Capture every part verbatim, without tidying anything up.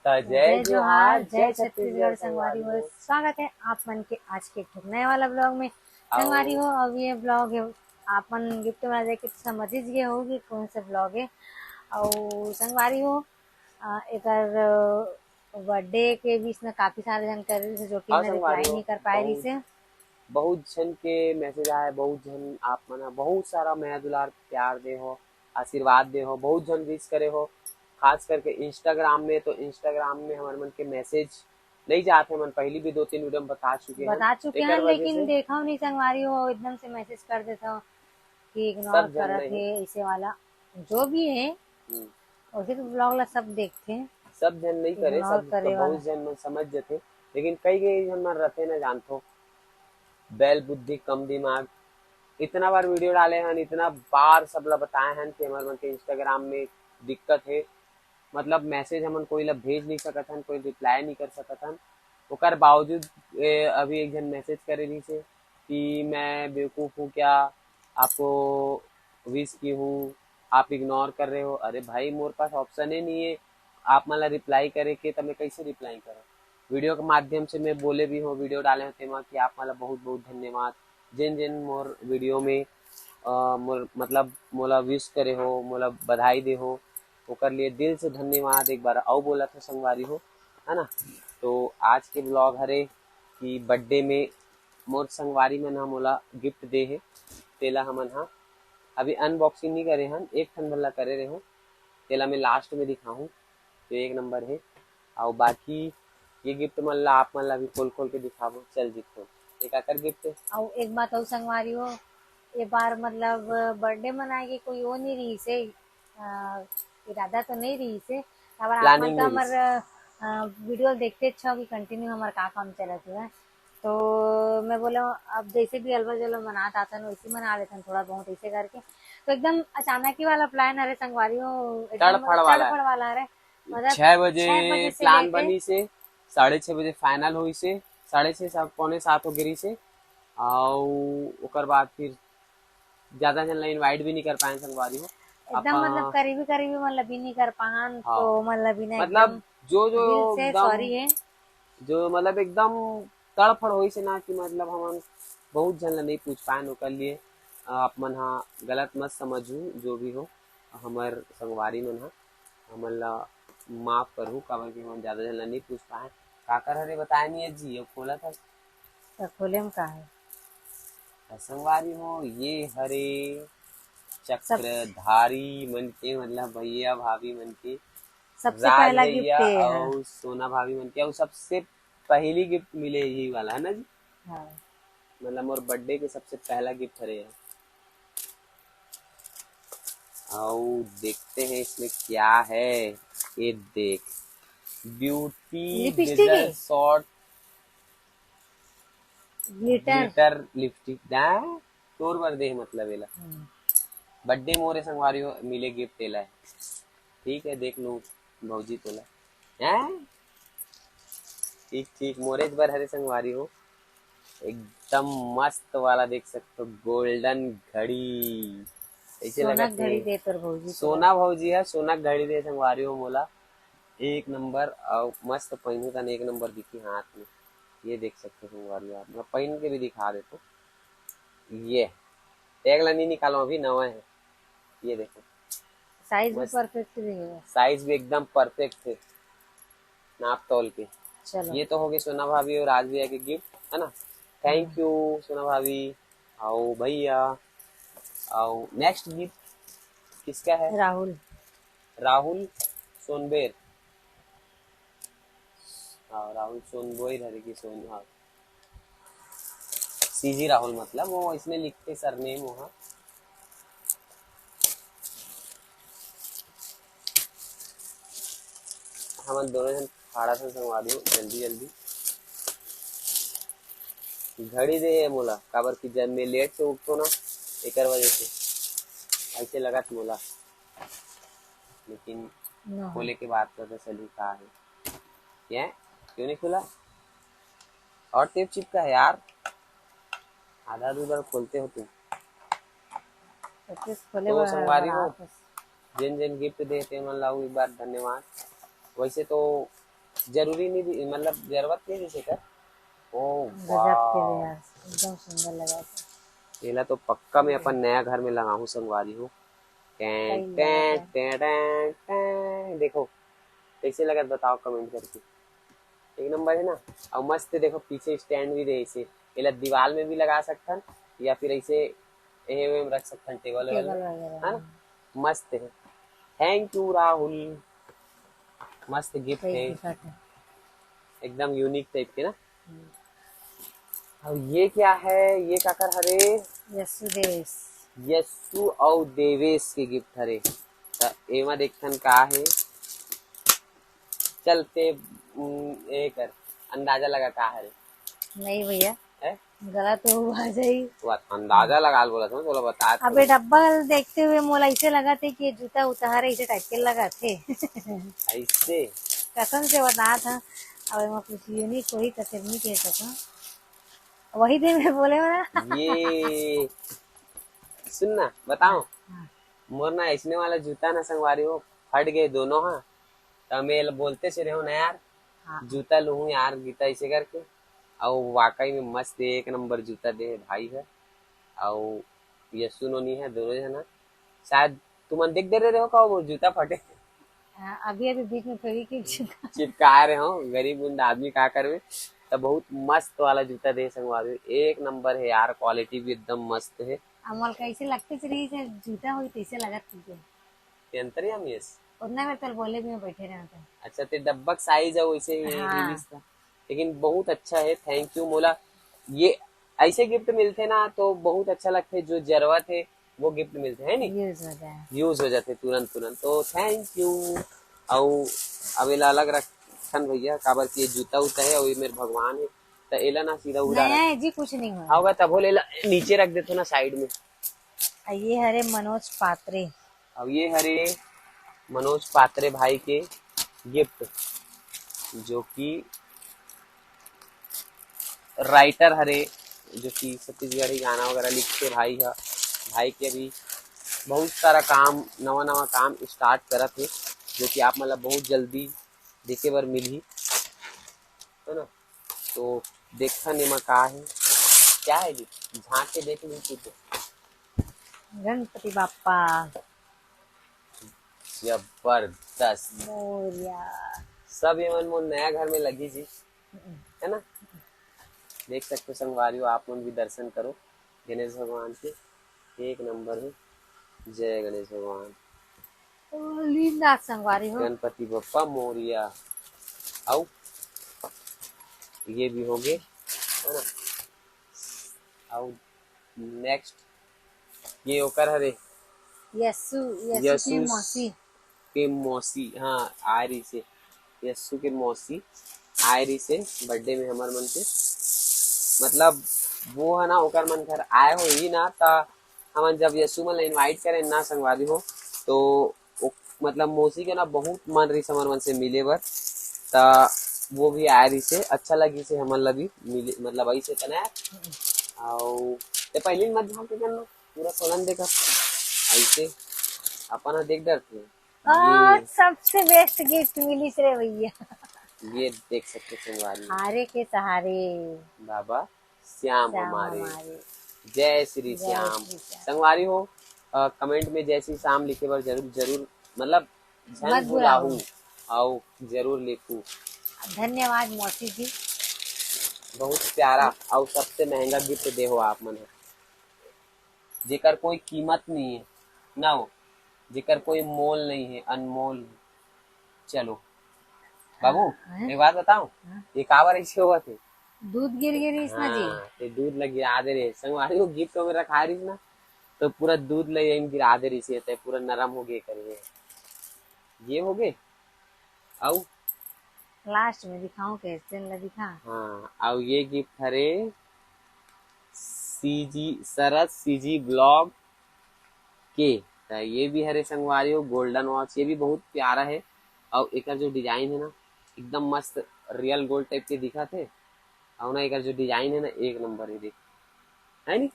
जय जोहार, जय छत्तीसगढ़ संगवारी हो। स्वागत है आप मन के आज के एक ठो नए वाला ब्लॉग में। संगवारी हो, अब ये ब्लॉग है, आप मन गिफ्ट वाला देख के समझ ही गए हो कि कौन सा ब्लॉग है। और संगवारी हो, अ, एकर बर्थडे के विश में काफी सारे झन करे रहिस हे, जो कि हाँ, मैं संगवारी रिप्लाई हो, नहीं कर पाए रहिस बहुत, हे। बहुत झन के मैसेज आए, बहुत झन आप मन ह बहुत सारा मया दुलार प्यार दे हो, आशीर्वाद दे हो, बहुत झन विश करे हो, खास करके इंस्टाग्राम में। तो इंस्टाग्राम में हमर मन के मैसेज नहीं जात हे, मन पहली भी दो तीन वीडियो में बता चुके हैं, बता चुके हैं, लेकिन देखा नहीं संगवारी हो, एकदम से मैसेज कर देता हूँ कि इग्नोर करत हे, ऐसे वाला जो भी है। हम्म। वैसे तो ब्लॉग ला सब देखथे, सब झन नहीं करे, सब करे बहुत झन मन समझ जथे, लेकिन कई कई झन मन रथे ना, जानथो, बैल बुद्धि कम दिमाग। इतना बार वीडियो डाले हन, इतना बार सब ला बताए हन कि हमर मन के इंस्टाग्राम में दिक्कत है, मतलब मैसेज हमन कोई ला भेज नहीं सकत हन, कोई रिप्लाई नहीं कर सकत हन। ओकर बावजूद ए, अभी एक झन मैसेज करे रहिस हे कि मैं बेवकूफ़ हूँ क्या, आपको विश की हूँ, आप इग्नोर कर रहे हो। अरे भाई, मोर पास ऑप्शन ही नहीं है आप मन ला रिप्लाई करे के, तो मैं कैसे रिप्लाई करूँ? वीडियो के माध्यम से मैं बोले भी हूँ, वीडियो डाले हूँ तेमा कि आप मन ला बहुत बहुत धन्यवाद, जेन जेन मोर वीडियो में अ, मोर मतलब मोला विश करे हो, मोला बधाई दे हो, ओकर लिए दिल से धन्यवाद। एक बार अउ बोलत हो संगवारी हो, है ना? तो आज के ब्लॉग हरे कि बर्थडे में मोर संगवारी मन ह मोला गिफ्ट दे हे, तेला हमन ह अभी अनबॉक्सिंग नहीं करे हन, एक ठन भर ला करे रहे हो, तेला मैं लास्ट में दिखाहूँ, तो एक नंबर हे। अउ बाकी ये गिफ्ट मन ला आप मन ला भी खोल खोल के दिखाबो। चल जीत हो, ये काकर गिफ्ट हे? अउ एक बात अउ संगवारी हो, ये बार मतलब बर्थडे मनाए के कोई वो नहीं रहिस हे, अ, इरादा तो नहीं रहिस हे, काबर आप मन planning तो नहीं हमर, रहिस। अ, वीडियो देखते अच्छा हो कि कंटिन्यू हमर का काम चलत हुआ है। तो मैं बोला, अब जैसे भी अलवा जलवा मनात आथन, वैसे मना लेथन थोड़ा बहुत ऐसे करके। तो एकदम अचानक ही वाला प्लान हरे संगवारी हो, एकदम तड़फड़ वाला। तड़फड़ वाला हरे। मतलब छह बजे छह बजे से प्लान लेके बनी से, साढ़े छह बजे फाइनल होई से, साढ़े छह, सा-, पौने सात हो गिरी से। अउ ओकर बाद फिर ज्यादा झन ला इनवाइट भी नहीं कर पाएन संगवारी हो। एकदम अपन मतलब करीबी करीबी मन ला भी नहीं कर पाहन, हाँ। तो मन ला भी ना मतलब एकदम जो, जो दिल से एकदम सॉरी है। जो मतलब एकदम तड़फड़ होई से ना कि मतलब हमन बहुत झन ला नहीं पूछ पाएन, ओकर लिए, अ, आप मन हा गलत मत समझू, जो भी हो, हमर संगवारी मन हा, हमन ला माफ करहू, काबर कि हमन ज्यादा झन ला नहीं पूछ पाएन। काकर हरे बताए नहीं है जी, अब खोला था। तो खोले में का है? तो संगवारी हो, ये हरे सब चक्रधारी मन के, मतलब भैया भाभी मन के, सबसे राज पहला गिफ्ट भैया ये है। और सोना भाभी मन के, और सबसे पहली गिफ्ट मिले यही वाला है ना जी? हाँ। मतलब मोर बर्थडे के सबसे पहला गिफ्ट हरे है। और देखते हैं इसमें क्या है। ये देख, ब्यूटी लिपस्टिक है? Short glitter. ग्लिटर लिपस्टिक ना, तोर बर दे मतलब एला। हम्म। बर्थडे मोरे संगवारी हो, मिले गिफ्ट एला है। ठीक है, देख लो भौजी तोला। हैं? ठीक, ठीक, मोरे बर हरे संगवारी हो। एकदम मस्त वाला देख सकते हो, गोल्डन घड़ी। ऐसे सोना लगत हे। घड़ी दे तोर भौजी तोला। सोना भौजी है, सोना घड़ी दे संगवारी हो मोला। एक नंबर, और मस्त पहनू तन एक नंबर दिखी हाथ में। ये देख सकते हो संगवारी हो, मैं पहन के भी दिखा देता हूँ। ये टैग ला नहीं निकालो, अभी नवा है। ये देखो, साइज भी मस्त। परफेक्ट भी है। साइज भी एकदम परफेक्ट है नाप तौल के। चलो। ये तो हो गए सोना भाभी और राज भैया के गिफ्ट, है ना? Thank hmm. यू सोना भाभी। आओ भैया, आओ। नेक्स्ट गिफ्ट किसका है? राहुल। राहुल सोनबेर। हाँ, राहुल सोनबोर हरे की सोन, हाँ। सीजी राहुल मतलब, वो इसमें लिखते सरनेम वहाँ। हमन दोनों जन खड़ा सन संगवारी हो, जल्दी जल्दी। घड़ी दे हे मोला, काबर कि जब मैं लेट से उठतो ना, एकर वजह से ऐसे लगत मोला। लेकिन ना। खोले के बाद पता चली का है। ये क्यों नहीं खुला? और टेप चिपका है यार, आधा अधूरा खोलते हो तुम। तो किस खोले तो वाला संगवारी हो, रात है। जेन जेन गिफ्ट दे हे, तेमन ला एक बार धन्यवाद। वैसे तो जरूरी नहीं, मतलब जरूरत नहीं दिसे कर। ओ गजब के रे यार, एकदम सुंदर लगा थे। एला तो पक्का मैं अपन नया घर में लगाहूँ संगवारी हो। टैं, सही टैं, लगा। Time, time, time. देखो कैसे लगत बताओ कमेंट करके। एक नंबर है ना। और मस्त देखो पीछे स्टैंड भी दे इसे, एला दीवार में भी लगा सकथन या फिर ऐसे एहे में रख सकथन टेबल वेबल टेबल में, वगैरह है ना? मस्त है। थैंक यू राहुल, मस्त गिफ्ट सही है, दिखत है। एकदम यूनिक टाइप के ना। अब ये क्या है, ये काकर हरे? यशु देवेश। यशु और देवेश के गिफ्ट हरे। त एमा देखथन का है। चलते उम, ए कर अंदाजा लगा का हरे। नहीं भैया, है? गलत हो आ जाई। वो अंदाजा लगा बोला था, बोला बता। अबे डब्बा देखते हुए मोला ऐसे लगा थे कि जूता उतारे ऐसे टाइप के लगा थे। ऐसे कसम से बता था। अब एमा कुछ यूनिक होही तो फिर नहीं कह सकूं। वही दिन में बोले हो ना। ये सुन ना बताओ, हाँ। मोर ना ऐसने वाला जूता ना संगवारी हो, फट गए दोनों हा। तो मैं बोलते से रहो ना यार, हाँ। जूता लूहूं यार गीता ऐसे करके। और वाकई में मस्त एक नंबर जूता दे है भाई है। और यशु नोनी है दोनों जना। शायद तुमन देख दे रहे हो का वो जूता फटे। हाँ, अभी अभी बीच में फेविक्विक चिपका चिपका रहे हो, गरीब गुंडा आदमी का करवे। तो बहुत मस्त वाला जूता दे संगवारी, एक नंबर है यार, क्वालिटी भी एकदम मस्त है। अमल कैसे लगते रही से जूता होई तैसे लगत तुझे। ते अंतर्यामी है। उतना में तल बोले भी मैं बैठे रहते। अच्छा, ते डब्बा के साइज है वैसे ही हाँ। रिलीज था, लेकिन बहुत अच्छा है। थैंक यू मोला, ये ऐसे गिफ्ट मिलते ना तो बहुत अच्छा लगते, जो जरूरत है वो गिफ्ट मिलते है नहीं, यूज हो जाए। यूज हो जाते तुरंत तुरंत। तो थैंक यू। और अब एला अलग रखन भैया, काबर कि ये जूता उता है और ये मेरे भगवान है, तो एला ना सीधा उड़ा नया रख। है जी, कुछ नहीं हुआ। हाँ होगा तब हो लेला, नीचे रख देते ना साइड में। आ, ये हरे मनोज पात्रे। अब ये हरे मनोज पात्रे भाई के गिफ्ट, जो कि राइटर हरे, जो कि छत्तीसगढ़ी गाना वगैरह लिखते भाई है। भाई के अभी बहुत सारा काम, नवा नवा काम स्टार्ट करत है, जो कि आप मतलब बहुत जल्दी देखे बर मिलही, है ना? तो देखथन एमा का है, क्या है जी, झांक के देख ली तू तो। गणपति बापा जबरदस्त। मोरिया। सब ये मन मोर नया घर में लगी जी, है ना? देख सकते हो संगवारी हो, आप मन भी दर्शन करो गणेश भगवान के, एक नंबर है। जय गणेश भगवान। लीन नाथ संगवारी हो। गणपति बप्पा मोरिया। आओ, ये भी हो गए, है ना? आओ नेक्स्ट, ये ओकर हरे यस्सु, यस्सु की यस्सु मौसी। के मौसी, हाँ, आय रही से यस्सु के मौसी आय रही से बर्थडे में हमर मन के, मतलब वो है ना, ओकर मन घर आए हो ही ना, ता हमन जब यस्सु मन ला इनवाइट करें ना संगवारी हो, तो ओ, मतलब मौसी के ना बहुत मन रही हमर मन से मिले बर, ता वो भी आय रही से, अच्छा लगी से हमन ला भी मिले, मतलब ऐसे तना। और ते पहले मत झांक के करना, पूरा सोलन देखा ऐसे अपन हा देख डरते हैं। आज सबसे बेस्ट गिफ्ट मिली रे भैया। ये देख सकते संगवारी, हारे के सहारे बाबा श्याम श्याम हमारे। हमारे। जय श्री जय श्याम। श्री श्याम। संगवारी हो, कमेंट में जय श्री श्याम लिखे बर जरूर जरूर, मतलब झन मत भुलाहू, भुलाहू। आओ जरूर लिखू। धन्यवाद मौसी जी। बहुत प्यारा और सबसे महंगा गिफ्ट दे हो आप मन ह, जेकर कोई कीमत नहीं है ना हो, जेकर कोई मोल नहीं है, अनमोल है। चलो बाबू, हैं? एक बात बताओ, हाँ। ये काबर ऐसे हुआ थे? दूध गिर गिर इसमें जी। हाँ, ते दूध ला गिरा दे रहे संगवारी, वो गिफ्ट में रखा रही ना, तो पूरा दूध ला यहीं गिरा दे रही से, ते पूरा नरम हो गए करिए। ये हो गए, आओ लास्ट में दिखाऊं कैसे ला दिखा। हाँ, आओ ये गिफ्ट हरे सीजी, शरद सीजी ब्लॉग के, त ये भी हरे संगवारी हो गोल्डन वॉच, ये भी बहुत प्यारा है। और एकर जो डिजाइन है ना, एकदम मस्त रियल गोल्ड टाइप के दिखा थे। और ना एकर जो डिजाइन है ना, एक नंबर है, देख, है नी?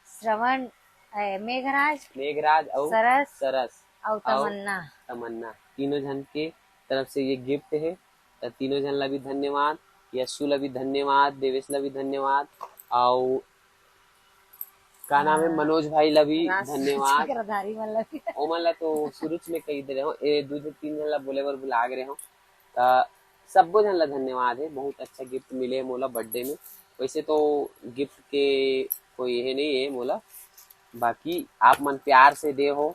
श्रवण, ए, मेघराज, मेघराज और सरस सरस और और तमन्ना। तमन्ना, तीनों जन के तरफ से ये गिफ्ट है। त तीनों झन ला भी धन्यवाद, यशु ला भी धन्यवाद, देवेश ला भी धन्यवाद, अउ का नाम है, हाँ। मनोज भाई ला भी राज धन्यवाद। चक्रधारी मन ला भी। ओमन ला तो शुरू में कही दे रहे हो, ए दू झन तीन झन ला बोले बर बुला गे रहे हो। त सब्बो झन ला धन्यवाद है, बहुत अच्छा गिफ्ट मिले मोला बर्थडे में। वैसे तो गिफ्ट के कोई ये नहीं है मोला, बाकी आप मन प्यार से दे हो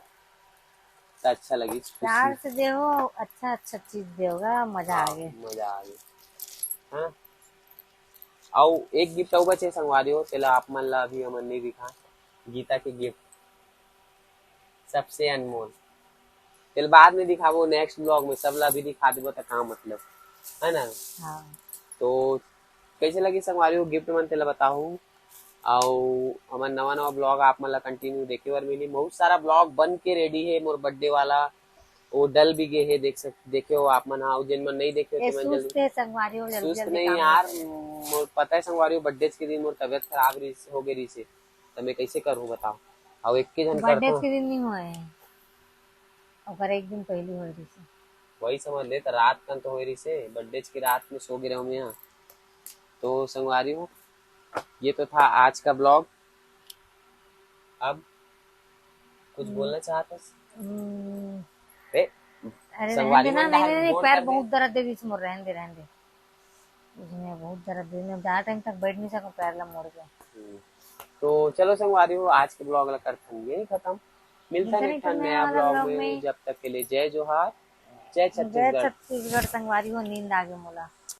त अच्छा लगी, खुशी। प्यार से दे हो, अच्छा अच्छा चीज दे होगा, मजा हाँ, आ गया। मजा आ गया। हाँ, अउ एक गिफ्ट अउ बचे संगवारी हो, तेला आप मन ला अभी हमन नहीं दिखा, गीता के गिफ्ट सबसे अनमोल, तेल बाद में दिखाबो नेक्स्ट ब्लॉग में, सब ला अभी दिखा देबो त का मतलब, है ना? हाँ। तो कैसे लगी संगवारी हो गिफ्ट मन, तेला बताहू। अउ हमर नवा नवा ब्लॉग आप मन ला कंटिन्यू देखे बर मिली। बहुत सारा ब्लॉग बन के रेडी है मोर बर्थडे वाला, वो डल भी गे है, देख सक देखे हो आप मन। हाँ, जेन मन नहीं देखे हो, ये तेमन सुस्त जल्दी। है संगवारी हो, जल्दी सुस्त जल्दी नहीं काम यार, हो जाए। मोर पता है संगवारी हो, बर्थडे के दिन मोर तबीयत खराब रही, हो गई रही से, त मैं कैसे करूँ बताओ? अउ एक के जन बर्थडे करता के दिन नहीं हुआ है, ओकर एक दिन पहले हुए रही से। वही समझ ले, त रात कन तो होए रही से, बर्थडे की रात में सो गे रहूँ मैं। तो संगवारी हो, ये तो था आज का ब्लॉग। अब कुछ हम्म। बोलना चाहत हस? हम्म। ए, अरे संगवारी रहने देना, मन नहीं, डाल नहीं, नहीं, बोल पैर कर दे। बहुत दर्द दे रही से मोर, रहने दे, रहने दे। इसमें बहुत दर्द दे, मैं ज्यादा टाइम तक बैठ नहीं सकूं, पैर ला मोड़ के। हम्म। तो चलो संगवारी हो, आज के ब्लॉग ला करथन ये खत्म। मिलता मिलता नहीं नहीं एक ठन नया नया वाला ब्लॉग ब्लॉग में, में। जब तक के लिए जय जोहार, जय जय छत्तीसगढ़। छत्तीसगढ़। संगवारी हो, नींद आ गई मोला।